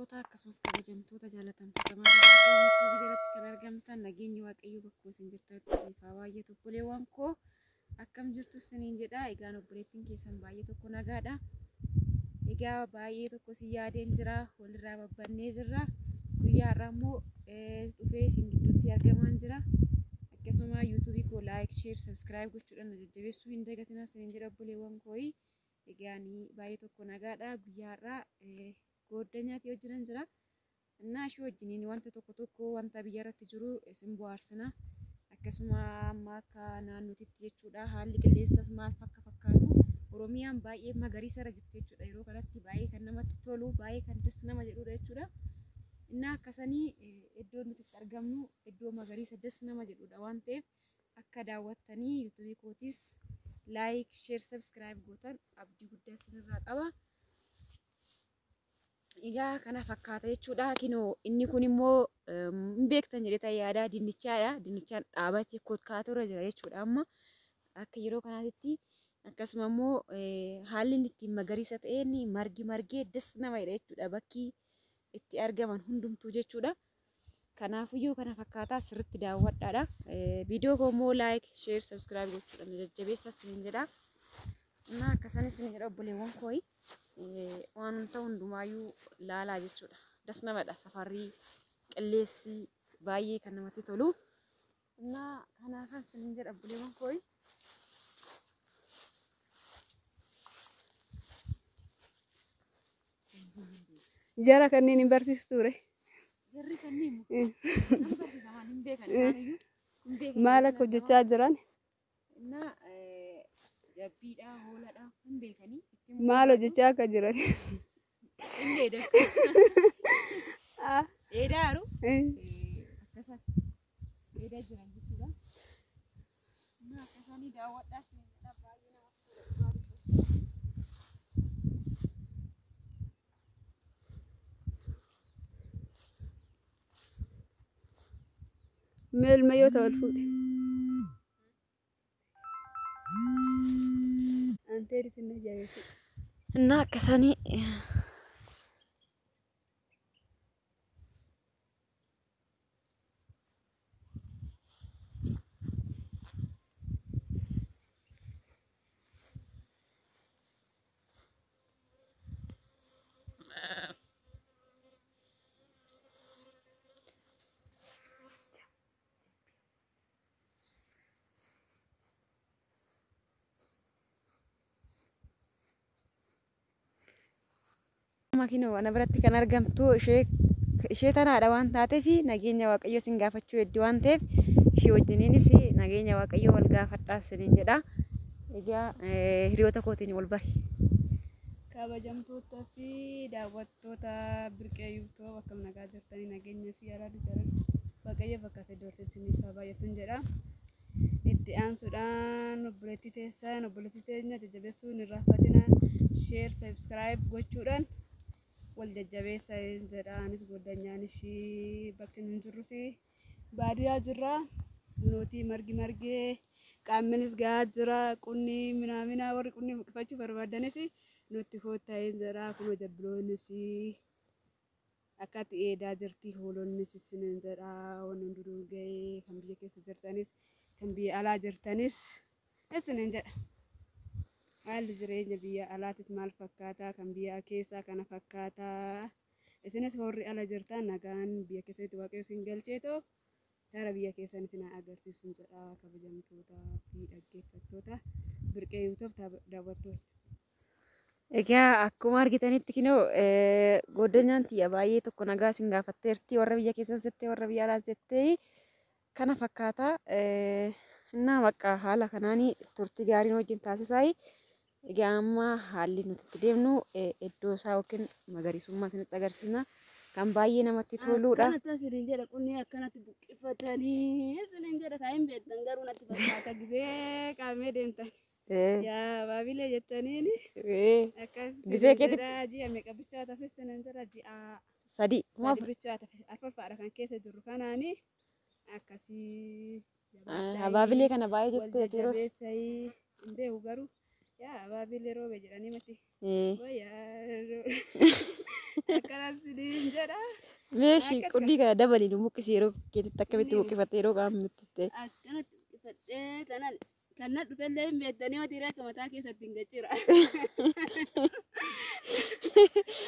Jaallatamtoota akkasumas kabajamtoota jaalatamtoota maatii jalatti kan argamtan nageenyi Waaqayyoo bakkuma isin jirtanitti isiniif haa baay'atu. Obboleewwan koo akkam jirtu isiniin jedha. Egaan obboleettiin keessan baay'ee tokko nagaadha. Egaa baay'ee tokko si yaadeen jira. Walirraa babbannee jirra. Guyyaa har'aa immoo dhufee isin gidduutti argamaan jira. Akkasuma yuutuubii koo like, share, subscribe gochuudhaan na jajjabeessuu hin dagatinaa isiniin jedha obboleewwan kooyi. Egaa baay'ee tokko nagaadha. Guyyaa har'aa gooddanyaa wajjinan jira. Innaa ishee wajjiniin wanta tokko tokko wanta biyya irratti jiru isin bohaarsina. Akkasuma amma akka naannootitti jechuudha haalli qilleensas maal akka fakkaatu Oromiyaan baay'ee magariisa irra jirti jechuudha. Yeroo kanatti baay'ee kan namatti tolu baay'ee kan das nama jedhudha jechuudha. Innaa akkasanii iddoo nuti itti argamnu iddoo magariisa das nama jedhudha waan ta'eef akka daawwattanii yuutuubii kootis like, share, subscribe gootan abdii guddaa isinirraa qaba. Egaa kana fakkaata jechuudha. Kinoo inni kun immoo hin beektan jedhee yaada dinnichaadha. Dinnichaan dhaabatee kotkaatu irra jira jechuudha amma akka yeroo kanaatitti akkasuma immoo haalli inni ittiin magariisa ta'een margi margee das nama jedha jechuudha. Bakki itti argaman hundumtuu jechuudha. Kanaafiyyuu kana fakkaataa sirriitti daawwadhaadha. Viidiyoo koo immoo like, share, subscribe gochuudhaan jajjabeessaa isiniin jedha. Innaa akkasanis isiniin jedha obboleewwan kooyi. Wanta hundumaayyuu laalaa jechuudha. Das namadha safarrii qilleensi baay'ee kan namatti tolu. Innaa kanaafan isiniin jedha obboleewwan kooyi. Jara kanneen hin barsiistu ture. Jarri kanneen nama barsiisaman hin beekan isaaniyyuu hin beekan. Maal akka hojjechaa jiran? Innaa jabbiidha hooladha hin beekanii. Maal hojjechaa akka jiran? Hin dheedan. Dheedaaru. Akkasas dheedaa jiran jechuudha. Innaa akkasanii daawwadhaa isin jedha baay'ee namatti tola dhugaa dubbachuu. Meelma yoo ta'u ol fuudhe. Antee rifinna jabeessu. Innaa akkasanii makiinoo ana biratti kan argamtu ishee tanaadha waan taateef nageenya Waaqayyoo isin gaafachuu hedduu waan ta'eef ishee wajjiniinis nageenya Waaqayyoo wal gaafadhaa isiniin jedha. Egaa hiriyoota kootiin wal bari. Kabajamtootaa fi daawwattoota Birqee YouTube akkam nagaa jirtanii nageenya fi araarri jiran Waaqayyo bakka fedhe isiniif haa baay'atuun jedha. Itti aansuudhaan obboleettii teessan obboleettii teenya jajjabeessuu hin irraanfatinaa share subscribe gochuudhaan wal jajjabeessa jedha. Anis goddanyaan ishii bakki nun jirrus baadiyyaa jirra. Kunootii margi margee qaamnis gahaa jira. Qunni minaamina warri qunni buqqifachuu barbaadanis nutti koottaa jedha. Kunoo jabbiloonnis akkatti eedaa jirti. Hoolonnis isiniin jedha. Wanni hundinuu gahee kan biyya keessa jirtanis kan biyya alaa jirtanis isiniin jedha. Haalli jireenya biyya alaatis maal fakkaata? Kan biyya keessaa kana fakkaata. Isinis warri ala jirtan nagaan biyya keessatti Waaqayyo isin galcheetoo gara biyya keessan isin haa agarsiisu jedha kabajamtoota fi dhaggeeffattoota Birqee YouTube daawwattoota. Egaa akkuma argitanitti kinoo gooddanyaan tiyya baay'ee tokko nagaa isin gaafatteerti warra biyya keessas jettee warra biyya alaas jettee kana fakkaata. Innaa bakka haala kanaanii turtii gaariin wajjin taasisaayi. Egaa amma haalli nuti itti deemnu iddoo isaa yookiin magariisummaa isinitti agarsiisna. Kan baay'ee namatti toludha. Akkanatti isiniin jedha qunni akkanatti buqqifatanii isiniin jedha kan hin beektan garuu natti fakkaata gisee qaamee deemtan. Yaa baabilee jettaniin akkas Gisee keetti jedha ji'a meeqa bichaa tafe isiniin jedha ji'a sadi. sadi bichaa tafe arfaffaadha kan keessa jirru kanaani akkasii Abaabilee kana baay'ee wal jettee yeroo jajjabeessayii hin beeku garuu Yaa abaabilee roobe jedhanii mati. Eh. Wayyaa akkanas niin jedha. Meeshii Akkas qullii kana dabalii nu buqqisi yeroo keetitti akkamitti Ni- buqqifatte yeroo qaamni Akkanatti buqqifadhee tanan kan na dhufellee hin beektanii mati akka mataa keessatti hin gaccira.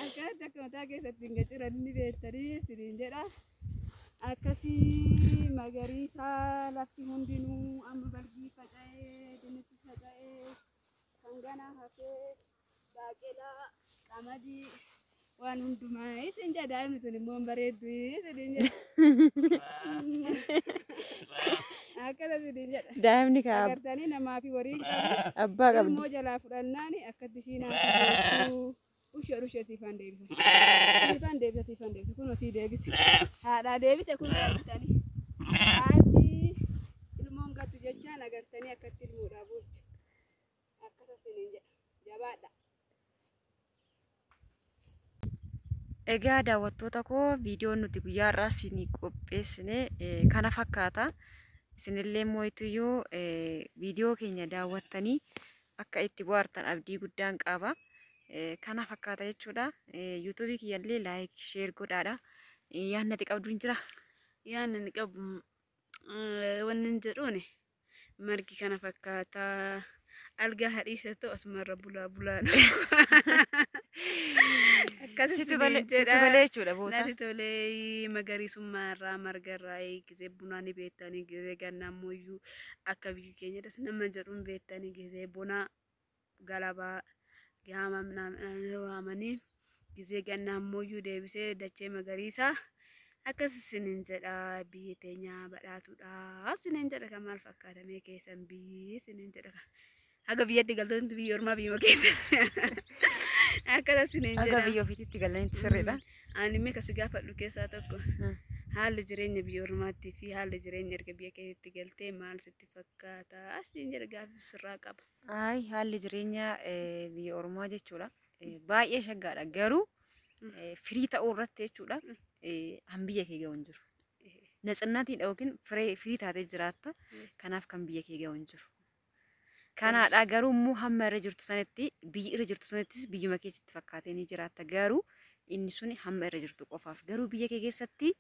Akkanatti akka mataa keessatti hin gaccira ni beektanii siniin jedha. Akkasii magariisa lafti hundinuu amma balgii faca'ee dinnichi faca'ee kan ganaa hafee baaqelaa qamadii waan hundumaa isin jedha daa'imni tun immoo hin bareeddu isiniin jedha. Akkana isiniin jedha. Daa'imni kaa Agartanii namaa fi horii hin qabu. abbaa qabdi. Ilmoo jalaa fudhannaan akkatti ishii naaf deebisuu ushee ushee siifan deebisa. Siifan deebisa siifan deebisa kun ofii deebise. Haadhaa deebite kun agartanii. Haati ilmoon gattu jechaan agartanii akkatti ilmoodhaa bulchu. Akkasa isiniin jedha. Jabaadha. Egaa daawwattoota koo viidiyoon nuti guyyaa har'aa isinii qopheessine kana fakkaata. Isinillee moo'ituyyuu viidiyoo keenya daawwattanii akka itti bohaartan abdii guddaan qaba. Kana fakkaata jechuudha. Yuutuubii kiyyallee like share godhaadha. Yaadni ati qabdu hin jira? Yaadni inni qabu wanni hin jedhuuni margi kana fakkaataa algaa hadhiisa ta'u asumarra bulaa bulaa akkas Sitti isiniin tolee sitti jedha. tolee jechuudha boota. Natti tolee magariisummaa irraa marga irraa gisee bunaa ni beektanii gisee gannaa ammoo akka biyyi keenyattis nama jedhuun beektanii gisee bonaa galabaa waamanii gisee gannaa ammoo deebisee dachee magariisaa akkas isiniin jedha biyyi teenya badhaatuudha isiniin jedha kan maal fakkaatamee keessan biyyi isiniin jedha haga biyyatti galtoonni biyya ormaa biyyuma keessan akkas isiniin Aga jedha. biyya ofiitti galanitti sirriidha. Ani immoo kasi gaafadhu keessaa tokko Mm. haalli jireenya biyya ormaattii fi haalli jireenya erga biyya keetti galtee maal sitti fakkaata asiin jedha gaaffii sirraa qaba. Ay haalli jireenya biyya ormaa jechuudha. Baay'ee shaggaadha garuu firii ta'uu irratti jechuudha. Han biyya kee ga'u hin jiru. Natsinnaatiin yookiin firii taatee jiraatta. Kanaaf kan biyya kee ga'u hin jiru. Kanaadha garuu immoo hamma irra jirtu sanatti biyyi irra jirtu sanattis biyyuma keessatti fakkaatee ni jiraatta garuu inni suni hamma irra jirtu qofaaf garuu biyya kee keessatti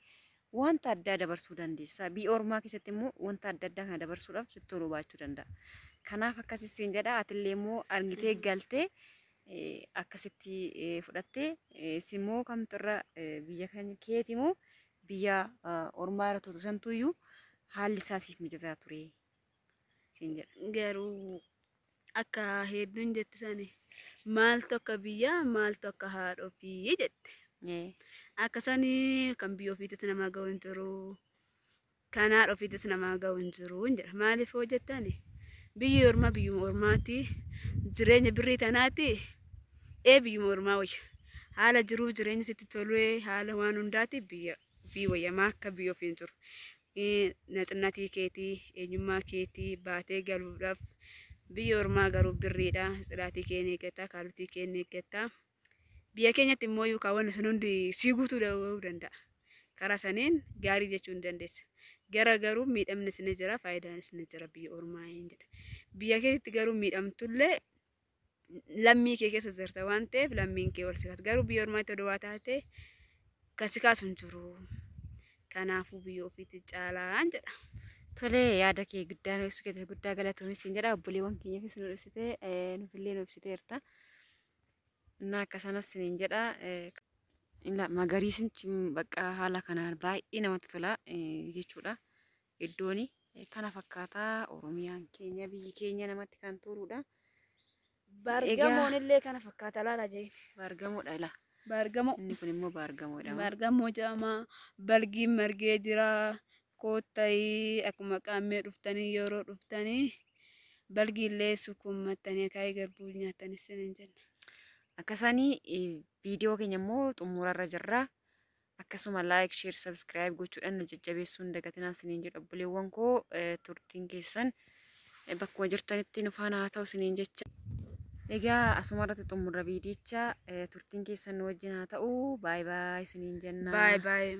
wanta addaa dabarsuu dandeessa. Biyya ormaa keessatti immoo wanta adda addaa kana dabarsuudhaaf sitti toluu baachuu danda'a. Kanaaf akkasii siin jedha atillee immoo argitee galtee akkasitti fudhattee simmoo kamtu irra biyya kan keeti moo biyya ormaa irra turte santuyyuu haalli isaa siif mijataa ture siin jedha. Garuu akka hedduun jette sani maaltu akka biyyaa maaltu akka haadha ofii jette. Akka sanii kan biyya ofiittis namaa ga'u hin jiru. Kan haadha ofiittis namaa ga'u hin jiru hin jedha. Maaliif hoo jettani biyyi ormaa biyyuma ormaati. Jireenya birrii tanaati. Ee biyyuma ormaa wayya. Haala jiruu jireenya sitti tolee haala waan hundaati biyya ofii wayyamaa akka biyya ofii hin jiru. Natsinnatii keetii eenyummaa keetii baatee galuudhaaf biyya ormaa garuu birriidha. Tsilaatii kee ni eeggatta, kaalutii kee ni eeggatta. Biyya keenyatti immoo yookaan wanni sun hundi sii guutuu danda'uu danda'a. Karaa saniin gaarii jechuu ni dandeessa. Gara garuu miidhamnis ni jira, faayidaanis ni jira biyya ormaa hin jedha. Biyya keessatti garuu miidhamtullee lammii kee keessa jirta waan ta'eef lammiin kee wal si kaasa. Garuu biyya ormaatti odoo waa taate kan si kaasu hin jiru. Kanaafuu biyya ofiitti caalaan jedha. Tolee yaada kee guddaa nu ibsu keetiif guddaa galatoomi siin jedha obboleewwan keenyaafis nu ibsite nufillee nu ibsiteerta. Innaa akka sanas siin jedha magariisni bakka haala kanaan baay'ee namatti tola jechuudha. Iddoon kana fakkaataa Oromiyaan keenya biyyi keenya namatti kan toludha. Baargamoon illee kana fakkaata laala jee. Baargamoodha ila. Baargamoo. Inni kun immoo baargamoodha. Baargamoo jedhama. Balgiin margee jira. Koottayii akkuma qaammee dhuftanii yeroo dhuftanii balgiillee sukkuummattanii akaayii garbuu nyaatanii sinin jenna. Akkasanii viidiyoo keenya immoo xumurarra jirra. Akkasuma like, share, subscribe gochuudhaan nu jajjabeessuu hin dagatinaa isiniin jedha obboleewwan koo turtiin keessan bakkuma jirtanitti nu faana haa ta'u isiniin jecha. Egaa asuma irratti xumurra viidiyicha turtiin keessan nu wajjin haa ta'u. Baay'ee baay'ee isiniin jenna. Baay'ee baay'ee.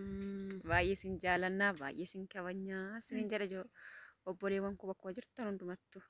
Baay'ee isin jaalannaa, baay'ee isin kabajnaa isiniin jedha obboleewwan koo bakkuma jirtan hundumattu.